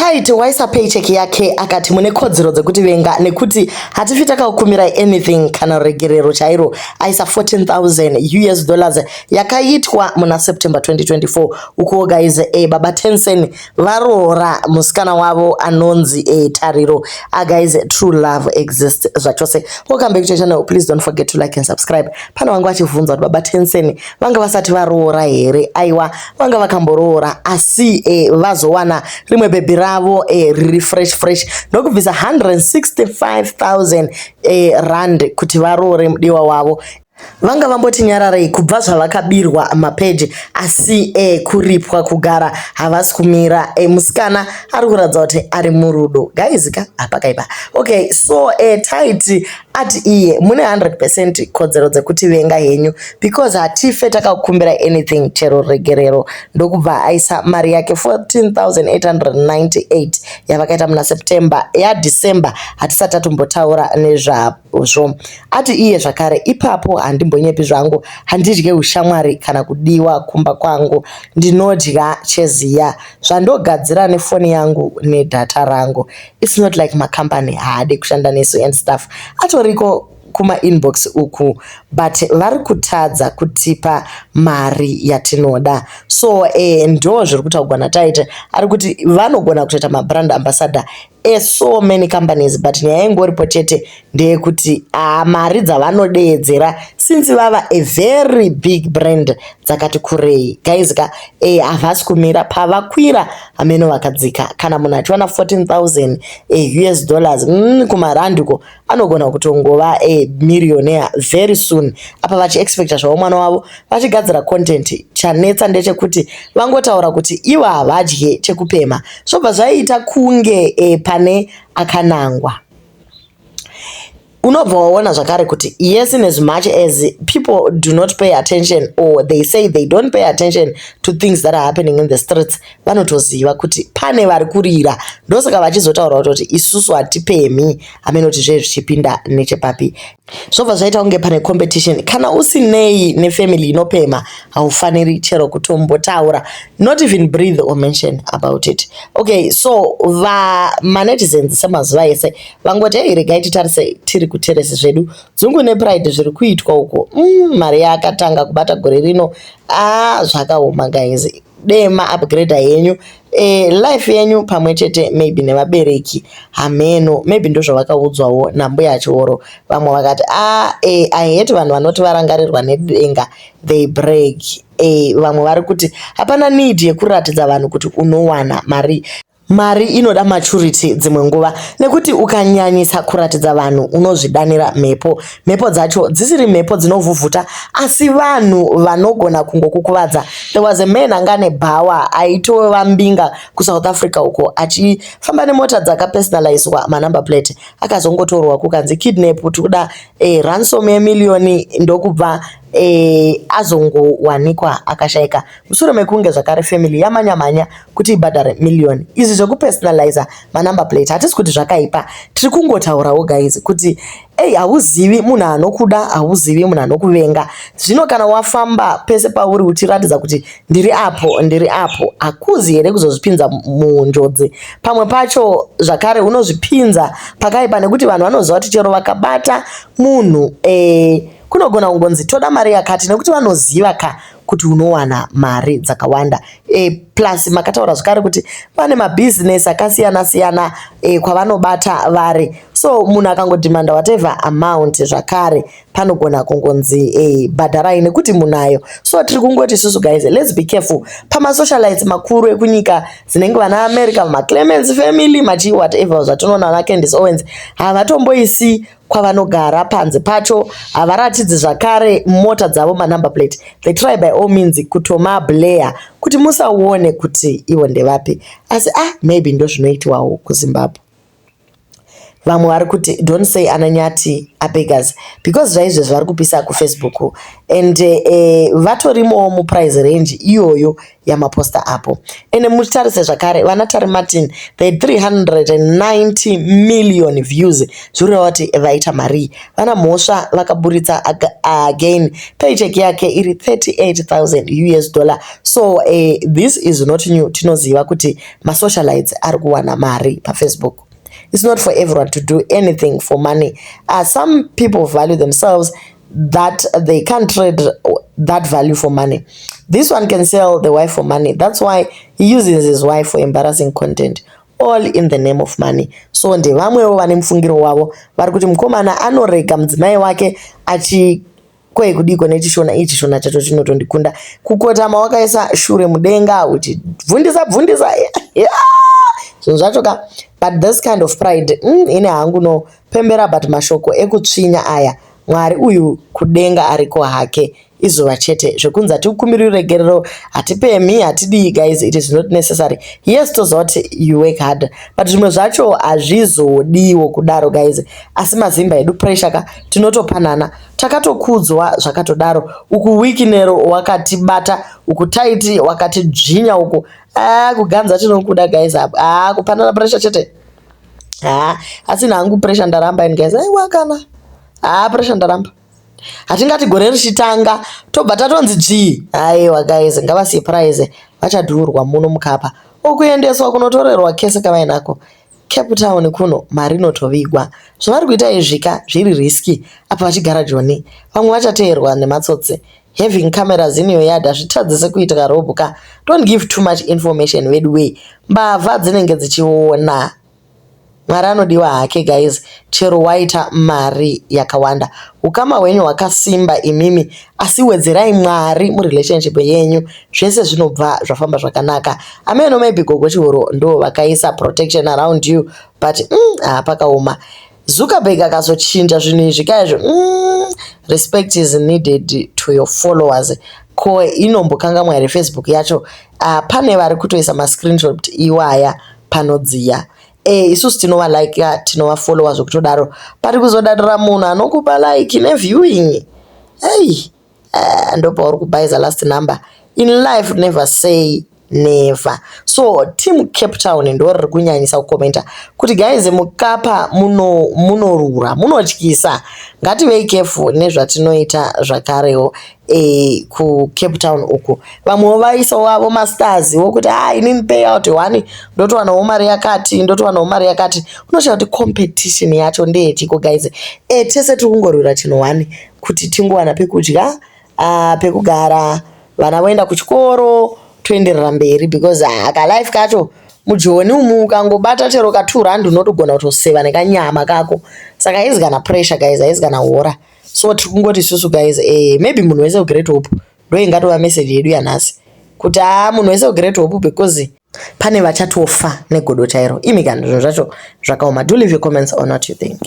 Tytie waisa paycheck yake akati mune kodzero dzekutivenga nekuti hatifi takakumirai anything kana ruregerero chairo. Aisa 14,000 US dollars yakaitwa muna September 2024. Ukuwo guys, baba Tensen varoora musikana wavo anonzi Tariro. Guys, true love exists zvachose. Welcome back to your channel. Please don't forget to like and subscribe. Pane vanga vachibvunza kuti baba Tensen vanga vasati varoora here? Aiwa, vanga vakamboroora, asi vazowana rimwe bhebhi ravo riri fresh fresh, ndokubvisa 165,000 rand kuti varoore mudiwa wavo. Vanga vamboti nyararei kubva zvavakabirwa mapeji, asi kuripwa kugara havasi kumira. Musikana ari kuratidza kuti ari murudo, guys ka. Hapakaipa. Okay, so Tytie ati iye mune 100% kodzero dzekuti venga henyu because hatife takakumbira anything chero regerero. Ndokubva aisa mari yake 14,898 yavakaita muna September. YaDecember hatisati tatombotaura nezvazvo. Ati iye zvakare ipapo, handimbonyepi zvangu, handidye ushamwari kana kudiwa kumba kwangu. Ndinodya cheziya zvandogadzira nefoni yangu nedhata rangu. It's not like makambani haade kushanda nesu and stuff, atoriko kumainbox uku, but vari kutadza kutipa mari yatinoda. So ndo zviri kutaurwa naTytie. Ari kuti vanogona kutoita mabrand ambassador eso many companies, but nyaya ingoripo chete ndeyekuti mari dzavanodeedzera since vava a very big brand dzakati kurei, guys ka. Havasi kumira pavakwira, hameno vakadzika. Kana munhu achiwana 14,000 US dollars, kumarandiko anogona kutongova a millionaire very soon. Apa vachiexpecta zvavo mwana wavo, vachigadzira content. Chanetsa ndechekuti vangotaura kuti ivo havadye chekupema, zvobva zvaita kunge pane akanangwa. Unobva waona zvakare kuti yes, in as much as people do not pay attention or they say they don't pay attention to things that are happening in the streets, vanotoziva kuti pane vari kurira. Ndosaka vachizotaura kutoti isusu hatipemi. Hamene kuti zvee zvichipinda nechepapi, zvobva zvaita kunge pane competition. Kana usinei nefamily inopema, haufaniri chero kutombotaura, not even breathe or mention about it. Okay, so vamanetizens semazuva ese vangoti, "Hei, regai titarise tiri kuteresi zvedu." Dzungu nepride zviri kuitwa uko. Mari yakatanga kubata gore rino. A, zvakaoma, guys. Dema upgrade henyu life yenyu pamwe chete maybe nevabereki, hameno, maybe ndozvavakaudzwawo nambuya Chioro. Vamwe vakati, a I hate vanhu vanoti varangarirwa nedenga, they brag. Vamwe vari kuti hapana need yekuratidza vanhu kuti unowana mari. Mari inoda maturity dzimwe nguva, nekuti ukanyanyisa kuratidza vanhu unozvidanira mhepo. Mhepo dzacho dzisiri mhepo dzinovhuvhuta, asi vanhu vanogona kungokukuvadza. There was a man anga ane bhawa, aitova mbinga kuSouth Africa uko, achifamba nemota dzakapersonalizwa manumber plate. Akazongotorwa kukanzi kidnap, tikuda ransom yemiliyoni. Ndokubva azongowanikwa akashayika mushure mekunge zvakare family yamanya-manya kuti ibhadhare miliyoni. Izvi zvekupersonaliza manumber plate, hatisi kuti zvakaipa. Tiri kungotaurawo, guys, kuti ei, hauzivi munhu anokuda, hauzivi munhu anokuvenga. Zvino kana wafamba pese pauri uchiratidza kuti ndiri apo, ndiri apo, hakuzi here kuzozvipinza munjodzi? Pamwe pacho zvakare unozvipinza pakaipa, nekuti vanhu vanoziva kuti chero vakabata munhu, kunogona kungonzi toda mari yakati, nekuti vanoziva ka kuti unowana mari dzakawanda. Plus makataura zvakare kuti pane mabhizinesi akasiyana siyana kwavanobata vari. So munhu akangodhimanda whatever amount, zvakare panogona kungonzi bhadharai nekuti munayo. So tiri kungoti isusu, guys, let's be careful pamasocialites makuru ekunyika dzinenge vana America, maClemens family, machi whatever zvatinoona vana Candice Owens. Havatomboisi kwavanogara panze pacho, havaratidzi zvakare mota dzavo manumber plate. They try by all means kutomablur kuti musaone kuti ivo ndevapi. Asi maybe ndo zvinoitwawo kuZimbabwe. Vamwe vari kuti, "Don't say ananyati abeggars," because zvaizvezvi vari kupisa kuFacebook and vatorimowo muprice range iyoyo yamaposta apo. Ende muchitarise zvakare, vana Tari Martin, the 390 million views, zvinoreva kuti vaita mari. Vana Mhosva vakaburitsa again paycheck yake iri 38,000 US dollar. So this is not new. Tinoziva kuti masocialites ari kuwana mari paFacebook. It's not for everyone to do anything for money. Some people value themselves that they can't trade that value for money. This one can sell the wife for money. That's why he uses his wife for embarrassing content, all in the name of money. So ndevamwewo vane mufungiro wavo vari kuti mukomana anorega mudzimai wake achi kwekudiko nechishona. Ichi shona chacho chinotondikunda. Kukotama wakaisa shure mudenga uchibvundisa bvundisa zvinhu zvacho ka. But this kind of pride, ine hangu nopembera, but mashoko ekutsvinya aya, Mwari uyu kudenga ariko hake izuva chete. Zvekunzi hatikukumbiri ruregerero, hatipemhi, hatidii, guys, it is not necessary. Yes, toziva kuti you work hard, but zvimwe zvacho hazvizodiwo kudaro, guys. Asi mazimba edu, pressure ka, tinotopanana, takatokudzwa zvakatodaro. Uku Wicknell wakatibata, uku Tytie wakatidzvinya, uku a kuganza tinokuda, guys. Apo a kupanana pressure chete. Ha, asi hangu pressure ndaramba ini, guys. Aiwa kana, ha, pressure ndaramba. Hatingati gore richitanga tobva tatonzi dzvii. Aiwa guys, ngavasurprise vachadhurwa muno mukapa okuendeswa kunotorerwa kese kavainako. Cape Town kuno mari inotovigwa. Zvavari kuita izvika zviri risky apa vachigara Joni. Vamwe vachateerwa nematsotsi. Having cameras in your yard hazvitadzise kuitika rob ka. Don't give too much information vedu wei, mbavha dzinenge dzichiona. Mwari anodiwa hake, guys. Chero waita mari yakawanda, ukama hwenyu hwakasimba imimi, asi wedzerai Mwari murelationship yenyu, zvese zvinobva zvafamba zvakanaka. Ameno, maybe Gogo Chihoro ndo vakaisa protection around you, but hapakaoma. Zuckerberg akazochinja zvinhu izvi kaizvo. Respect is needed to your followers. Ko inombokangamwa here Facebook yacho? Pane vari kutoisa mascreenshot iwaya panodziya. Isusu tinovalika, tinovafollowa zvekutodaro, pari kuzodadira munhu anokupa like neviewing. Ei, ndopauri kubhaisa last number in life. Never say never. So team Cape Town ndo riri kunyanyisa kukomenta kuti, "Guys, mukapa munorura, munotyisa. Ngativei careful nezvatinoita." Zvakarewo kuCape Town uku vamwewo vaisawo vavo mastars wokuti, "A, inini payout one ndotowanawo mari yakati, ndotowanawo mari yakati." Unoshaura kuti competition yacho ndeyechiko, guys? Tese tiri kungorwira chinhu one, kuti tingowana pekudya, pekugara, vana voenda kuchikoro, toenderera mberi, because kalife kacho mujoni umu, ukangobata chero ka2 rand unotogona kutoseva nekanyama kako. Saka haizi kana pressure, guys, haizi kana hora. So tiri kungoti isusu, guys, maybe munhu wese kuGreat Hope, ndo ingatova message yedu yanhasi, kuti haa, munhu wese kuGreat Hope, because pane vachatofa negodo chairo. Imi kana zvinhu zvacho zvakaoma. Do leave your comments on what you think.